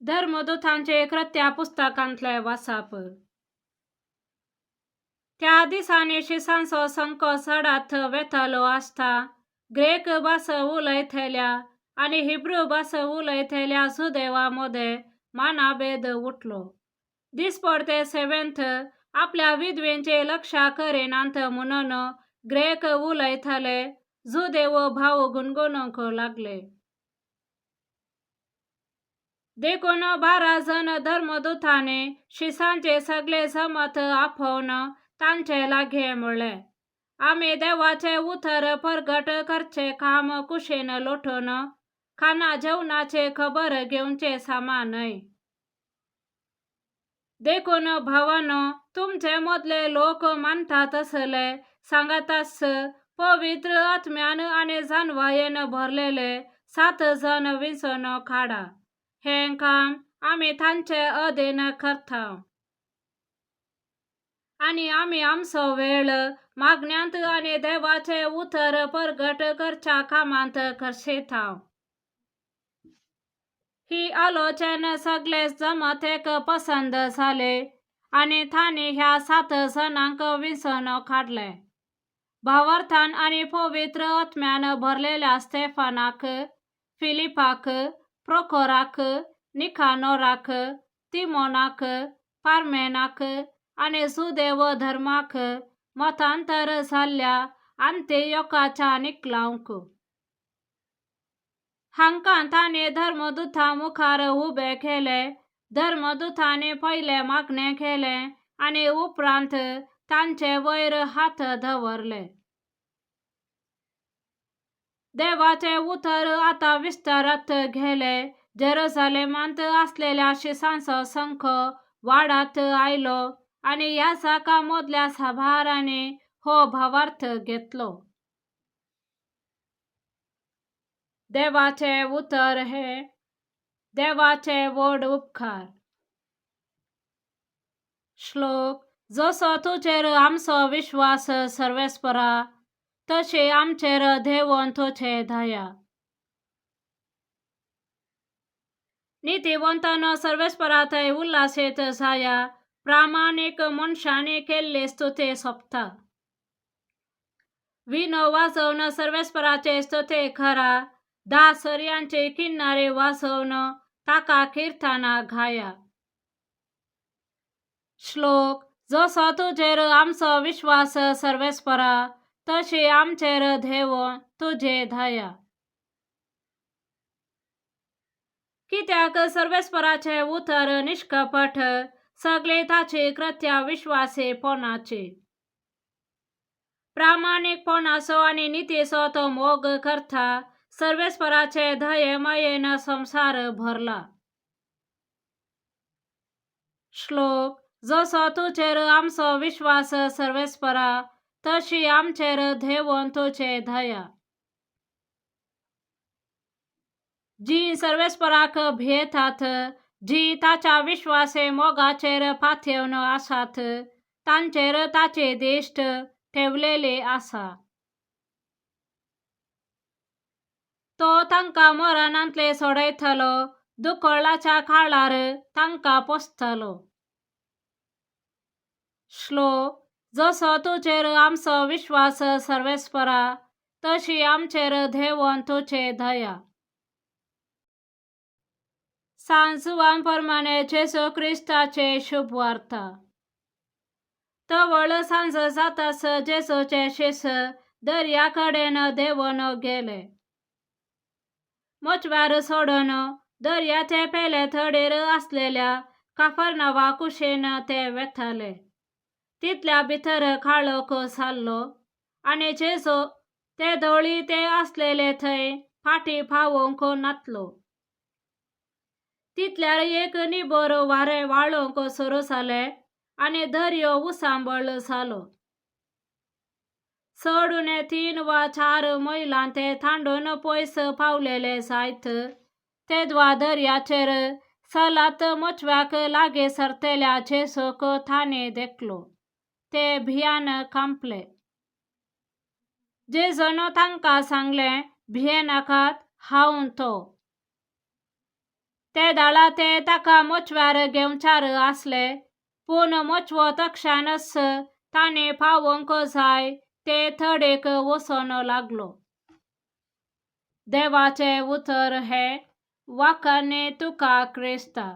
धर्मदुतांचे कृत्या पुस्तकांतलें वाचप. त्या दिसांनी शिसांचो संको चडात वेतालो आसता ग्रेक भास उलयतल्या आनी हिब्रू भास उलयतल्या सुदेवा मदें मानाभेद उठलो. दिसपडते सेवेंत आपल्या विधवेंचे लक्ष करिनात म्हणून ग्रेक उलयताले जुदेव भाव गुणगुणूंक लागले. देखून 12 जण धर्मदुतांनी शिसांचे सगळे जमत आपोवन तांचे लागीं म्हणलें, आमी देवाचें उतर परगट करचें काम कुशीन लोटून खाणा जेवणाची खबर घेवचें समा न्हय. देखून भावांनो, तुमचे मदले लोक मानता तसले सांगाताच पवित्र आत्म्यान आनी जाणवायेन भरलेले 7 जण विंचून काडा. हें काम आमी तांचे अधीन करता आनी आमी आमचो वेळ मागण्यांत आनी देवाचें उतर परगट करच्या कामांत खर्शेता. ही आलोचन सगळे जमातेक पसंद जाले आनी तांणी ह्या 7 जणांक विंचून काडले. भावार्थान आनी पवित्र आत्म्यान भरलेल्या स्तेफानाक, फिलिपाक, प्रोकोराक, निकानोराक, तिमोनाक, पार्मेनाक आनी सुदेव धर्माक मतांतर जाल्ल्या आंतियोकाच्या निकलावंक. हांकां तांणी धर्मदुतां मुखार उबे केले. धर्मदुतांनी पयलें मागणें केलें आनी उपरांत तांचे वयर हात दवरले. देवाचें उतर आतां विस्तारात गेलें. जेरुसलेमांत आसलेल्या शिसांचो संख वाडात आयलो आनी ह्या जाका मदल्या साबारांनी हो भावार्थ घेतलो. देवाचें उतर हें देवाचे व्हड उपकार. श्लोक. जसो तुजेर आमचो विश्वास सर्वेस्परा, तशी आमचेर देवोन तुजे दया. नितीवंतानो सर्वेस्परा थंय उल्हासीत जाया, प्रामाणीक मनशांनी केल्ली स्तुती सोंपता. विनो वाजोवन सर्वेस्पराचे स्तुती करा, 10 सरयांची किन्नारी वाजोवन ताका किर्तनां गाया. श्लोक. जसो तुजेर आमचो विश्वास सर्वेस्परा, तशी आमचेर देवोन तुजे दया. कित्याक सर्वेस्पराचें उतर निश्कपट, सगळी ताची कृत्या विश्वासीपणाची. प्रामाणीकपणाचो आनी नितीचो तो मोग करता, सर्वेस्पराचे दये मायेन संवसार भरला. श्लोक. जसो तुजेर आमचो विश्वास सर्वेस्परा, तशी आमचेर देवोन तुजे दया. जीं सर्वेस्पराक भियेतात, जीं ताच्या विश्वासे मोगाचेर पातयेवन आसात, तांचेर ताची दिश्ट ठेवलेली आसा. तो तांकां मरणांतले सोडयतलो, दुकळाच्या काळार तांकां पोसतलो. श्लोक. जसो तुजेर आमचो विश्वास सर्वेस्परा, तशी आमचेर देवोन तुजे दया. सांत जुवान प्रमाणे जेजू क्रिस्ताचे शुभवार्ता. तवळ सांज जातास जेजूचे शीस दर्या कडेन देंवन गेले. मोचव्यार सोडून दर्याचे पेले तडीर आसलेल्या काफरनावा कुशीन ते वेताले. तितल्या भितर काळोख जाल्लो आनी जेजू ते दोळी ते आसलेले थंय फाटीं पावोवंक नातलो. तितल्यार एक निबर वारें व्हाळोवंक सुरू जालें आनी दर्यो उसांबळ जालो. चड उणें 3 वा 4 मैलां ते तांडून पयस पावलेले जायत तेदवा दर्याचेर चलात मोचव्याक लागीं सरतल्या जेजूक तांणी देखलो. ते भियान कांपले. जेजून तांकां सांगलें, भियेनाकात, हांव तो. ते दाळा ते ताका मोचव्यार घेवचार आसले, पूण मोचवो तक्षानच ताणें पावोवंक जाय ते थडेक वचोन लागलो. देवाचें उतर हें वाखाणे तुका क्रिस्ता.